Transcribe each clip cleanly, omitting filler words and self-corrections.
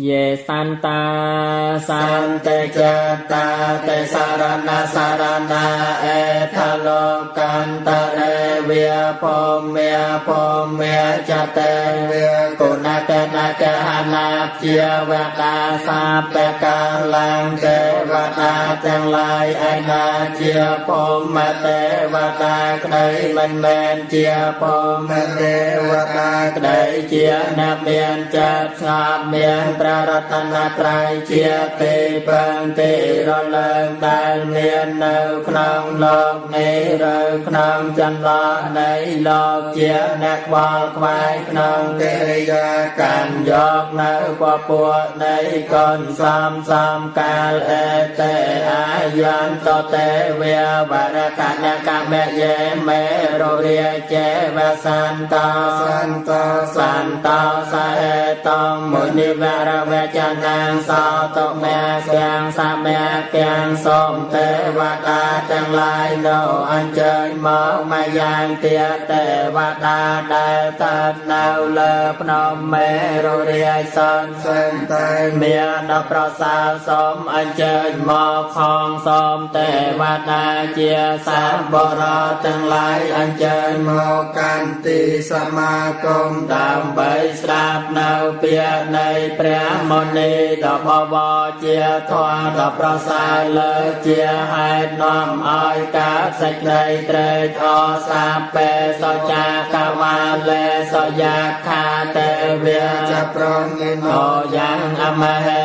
យេសន្តាសន្តិចតាតិសារណសារណាអេថលោកន្តរេវិភូមិភូមិចតេវិគុណកនកហនាជាវតាសាពកាលាងទេវតាទាំងឡាយឯណាជាភូមិទេវតាក្តីមិនមែនជាភូមិទេវតាក្តីជាអ្នកមានចិត្តស្ងប់មានព្រះរតនត្រ័យជាទីពឹងទីរលើងដែលមាននៅក្នុងលោកនេះឬក្នុងចន្លោះនៃលោកជាអ្នកខ្វល់ខ្វាយក្នុងកិរិយាកាន់យកនៅពពួកនៃកុនសំសំកាលអេតេអាយន្តតេវេវរកនកមយេមេរុរិយេវសន្តោសន្តោសន្តោសហេតុងមុនិវរវចនាងសោតុមេទាំងសមេទាំងសូមទេវតាទាំងឡាយនោះអញ្ជើញមកមកយ៉ាងទាទេវតាដែលស្ថិតនៅលើភ្នំមេរុរាជសន្សិនតែមានដល់ប្រសើរសូមអញ្ជើញមកផងសូមទេវតាជាសាបរោទាំងឡាយអញ្ជើញមកកាន់ទីសមាគមដើម្បីស្ដាប់នៅពាក្យនៃព្រះមុនីដ៏បវរជាធម៌ដ៏ប្រសើរលើជាហេតុនាំឲ្យកើតសេចក្តីត្រេកអរសាពេសចាកវាលេសយាខាទេវៈចប្រនិណោយ៉ាងអមហេ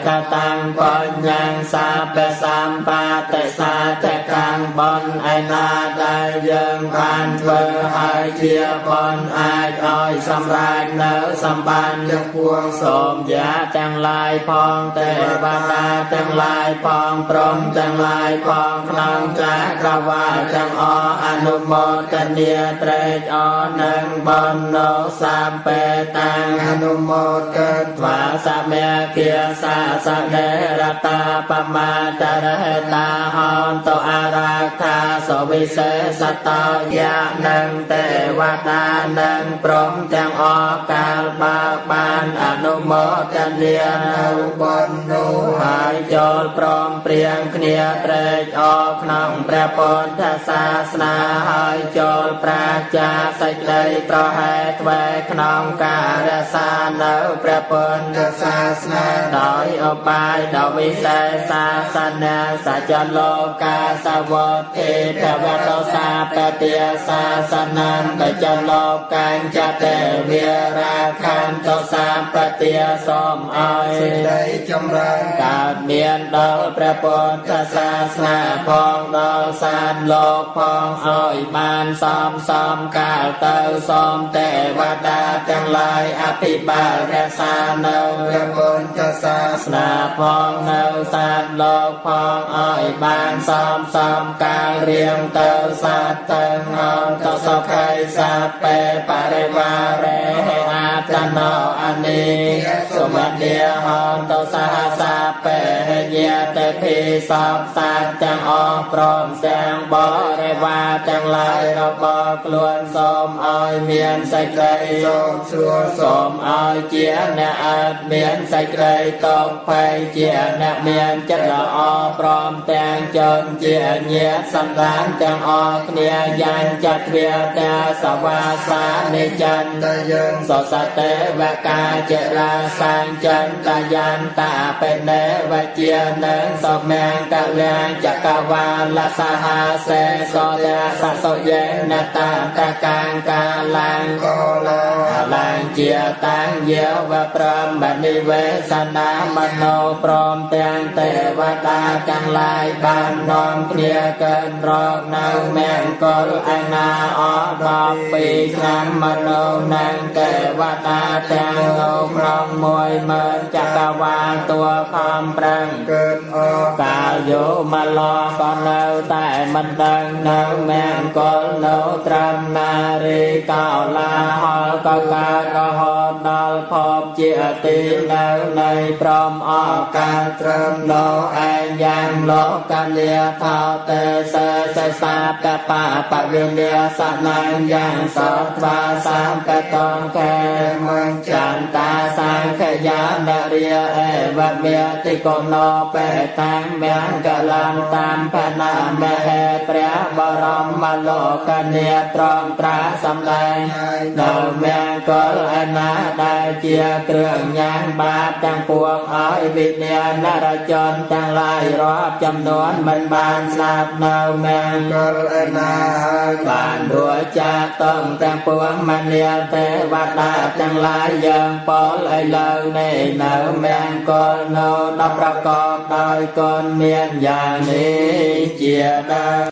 កតាំងបញ្ញងសាពសម្បាតិសាតកាំងបនឯណាដែលយើងបានធ្វើហើយជាបនអាចឲ្យសម្រេចនៅសម្បានទាំងពួងសូមយាទាំងឡាយផងទេវតាទាំងឡាយផងព្រមទាំងឡាយផងក្នុងចក្រវាលទាំងអស់អនុមោទនាត្រេកអរនឹងបននោសាពេតាំងអនុមោទត្វាសមេគាសាសនេរតាបមាតរហតាហន្តអារាខាសវិសេសតោយៈនឹងទេវតានឹងព្រមទាំងអស់កាលបើបានអនុមោទនានៅបននោះហើយចូលព្រមព្រៀងគ្នាត្រេកអរក្នុងព្រះពុទ្ធសាសនាហើយចូលប្រាចាសេចក្តីប្រហែទ្វេក្នុងការរក្សានៅព្រះពុទ្ធសាសនាដោយឧបាយដ៏វិសេសសាសនាសច្ចលោកាសវទ្ធិភវតោសាពតិសាសនាបច្ចលោកាញចតេវិរាខន្តោសាពតិសូមឲ្យសេចក្តីចម្រើនកើតមានដល់ព្រះពុទ្ធសាសនាផងដល់សានលោកផងឲ្យបានសំសំកាលទៅសូមទេវតាទាំងឡាយអភិបាលរក្សានៅព្រះពុទ្ធសាសនាផងនៅសានលោកផងឲ្យបានសំសំកាលរៀងទៅសាទាំងអន្តសុខៃសាពេបរិវារេអាតណោអនិសុមនិហន្តសហសាពេញាតិភិសពសាទាំងអស់ព្រមទាំងបរិវារទាំងឡាយរបស់ខ្លួនសូមឲ្យមានសេចក្តីសូមសួរសូមឲ្យជាអ្នកអត់មានសេចក្តីតកភ័យជាអ្នកមានចិត្តល្អព្រមទាំងជនជាញាតិសន្តានទាំងអស់គ្នាយ៉ាងចាត់វាតាសវាសានិចន្ទយើងសសតេវកាចរាសាញចន្តយន្តាបេនេវជានឹងសុមង្គលាចកវាលសហសេសយាសសុយេនតាតកាងកាលាងកលាលាងជាតាំងយាវប្រមនិវេសនាមโนព្រមទាំងទេវតាទាំងឡាយបាននាំគ្នាកើនរកនៅមង្គលឯណាអស់12ឆ្នាំមโนនឹងទេវតាទាំងនោះក្នុង10000ចក្រវាលតួខ ំប្រឹង កើតអ កាលយោមឡោះក៏នៅតែមិនដឹងនៅមង្គលនៅត្រឹមណារីកោលាហលក៏កើតរហូតដល់ភពជាទីនៅនៃព្រមអ កាលត្រឹម នៅឯយ៉ាងលោកលាថោទេសេសេសាពបាបវិនិសនាយ៉ាងសត្វាសាមកតងកេ មញ្ច ចន្តាសង្ខយានរិយអេវមេតិកណោបេតាំមង្គលំតាមបណាមហេព្រះបរមលោកនាត្រង់ត្រាសម្ដែងនៅមង្គលឯណាដែលជាគ្រឿងញ៉ាំងបាបទាំងពួងឲ្យវិញ្ញាណរជនទាំងឡាយរាប់ចំនួនមិនបានស្លាប់នៅមង្គ លឯណាហើយ បានរួចចាកតងទាំងពួងមនាលទេវតាទាំងឡាយយើងពលឥឡូវនេះនៅមង្គលនៅដល់ប្រកបដោយគុណមានយ៉ាងនេះជាដើម។